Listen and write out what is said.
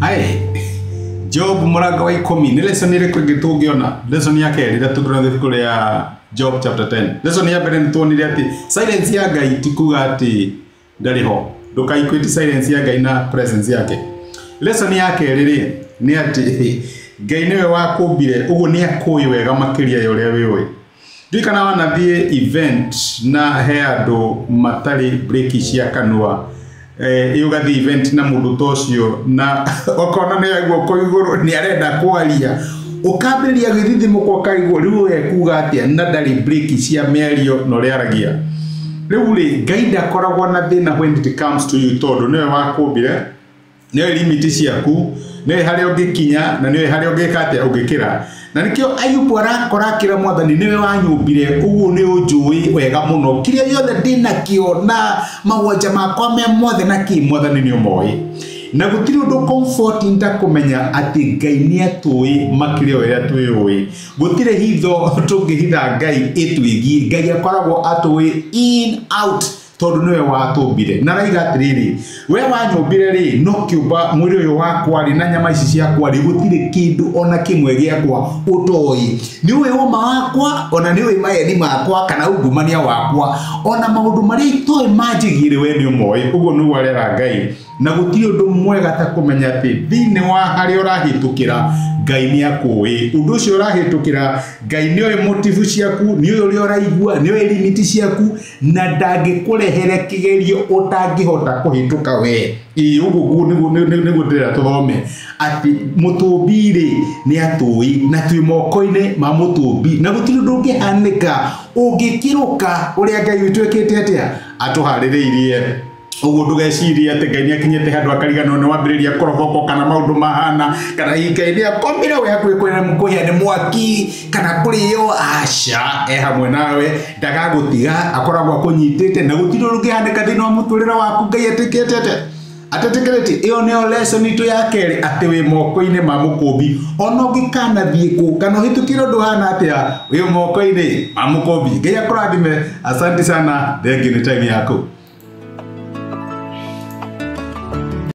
Ai, Job mũrango wa 10 nĩ lesson ĩrĩkũ ĩngĩ tũngĩona? Lesson ya kerĩ ĩrĩa tũkũrona ibuku rĩa Job chapter 10. Lesson ya mbere nĩ tuonire atĩ silence ya Ngai ti kuga atĩ ndarĩ ho. Ndũka-equate silence ya Ngai na presence yake. Lesson ya kerĩ rĩ nĩ atĩ Ngai nĩwe wakũmbire, ũguo nĩ akũĩ wega makĩria ya ũrĩa wĩũĩ. Ndiũĩ kana wanathiĩ event na he andũ matarĩ breki cia kanua. Ĩ ũgathiĩ event na mũndũ ta ũcio na ũkona nĩ guoko igũrũ nĩ arenda kwaria, ũkambĩrĩria gwĩthithimũka ũkarigwo rĩu ekuga atĩa na ndarĩ breki cia mĩario na ũrĩa aragia. Rĩu rĩ, Ngai ndakoragwo na thĩna when it comes to you tondũ nĩwe wakũmbire, nĩoĩ limit ciaku, nĩoĩ harĩa ũngĩkinya na nĩoĩ harĩa ũngĩka atĩa ũngĩkĩra. Na nĩkĩo Ayubu arakora akĩra Mwathani nĩwe wanyũmbire, ũguo nĩ ũnjũĩ wega mũno, kĩrĩa gĩothe ndĩnakĩo na mawanja makwa me mothe na kĩ, Mwathani nĩ ũmoĩ. Na gũtirĩ ũndũ comforting ta kũmenya atĩ Ngai nĩ atũĩ makĩria ũrĩa twĩũĩ. Gũtirĩ hitho tũngĩhitha Ngai ĩtwĩgiĩ. Ngai akoragwo atũĩ in out tondũ nĩwe watũmbire. Na araiga atĩrĩrĩ, we wanyũmbire rĩ, no kĩũmba mwĩrĩ ũyũ wakwa rĩ, na nyama ici ciakwa rĩ, gũtirĩ kĩndũ ona kĩmwe gĩakwa ũtoĩ. Nĩ ũĩ ũma wakwa, ona nĩ ũĩ maheni makwa kana ungumania wakwa, ona maũndũ marĩa itoĩ manjĩgiĩ rĩ, we nĩ ũmoĩ. Ũguo nĩguo arera Ngai. Na gũtirĩ ũndũ mwega ta kũmenya atĩ thĩinĩ wa harĩa ũrahĩtũkĩra Ngai nĩ akũĩ. Ũndũ ũcio ũrahĩtũkĩra Ngai nĩ oĩ motive ciaku, nĩ oĩ ũrĩa ũraigua, nĩ oĩ limit ciaku, na ndangĩkũrehere kĩgerio ũtangĩhota kũhĩtũka we. Ĩĩ, ũguo nĩguo ndĩrenda tũthome atĩ mũtũmbi rĩ nĩ atũĩ na twĩ moko-inĩ ma mũtũmbi, na gũtirĩ ũndũ ũngĩhanĩka ũngĩkĩrũka ũrĩa Ngai witũ ekĩte atĩa atũharĩrĩirie. Ũguo ndũgecirie atĩ Ngai nĩ akinyĩte handũ akariganĩrwo nĩ wambĩrĩria kũrobokwo kana maũndũ mahana, kana hihi Ngai nĩ akomire we hakuhĩ kũhĩa nĩ mwaki kana kũrĩo. Aca, e hamwe nawe, ndagagũtiga, akoragwo akũnyitĩte na gũtirĩ ũndũ ũngĩhanĩka thĩinĩ wa mũtũrĩre waku Ngai etĩkĩte atĩa atetĩkĩrĩtie. Ĩyo nĩyo lesson itũ ya kerĩ, atĩ wĩ moko-inĩ ma mũkũmbi. Ona ũngĩkanathiĩ kũ kana ũhĩtũkĩre ũndũ ũhana atĩa, wĩ moko-inĩ ma mũkũmbi. Ngai akũrathime. Asante sana, thengiũ nĩ time yaku.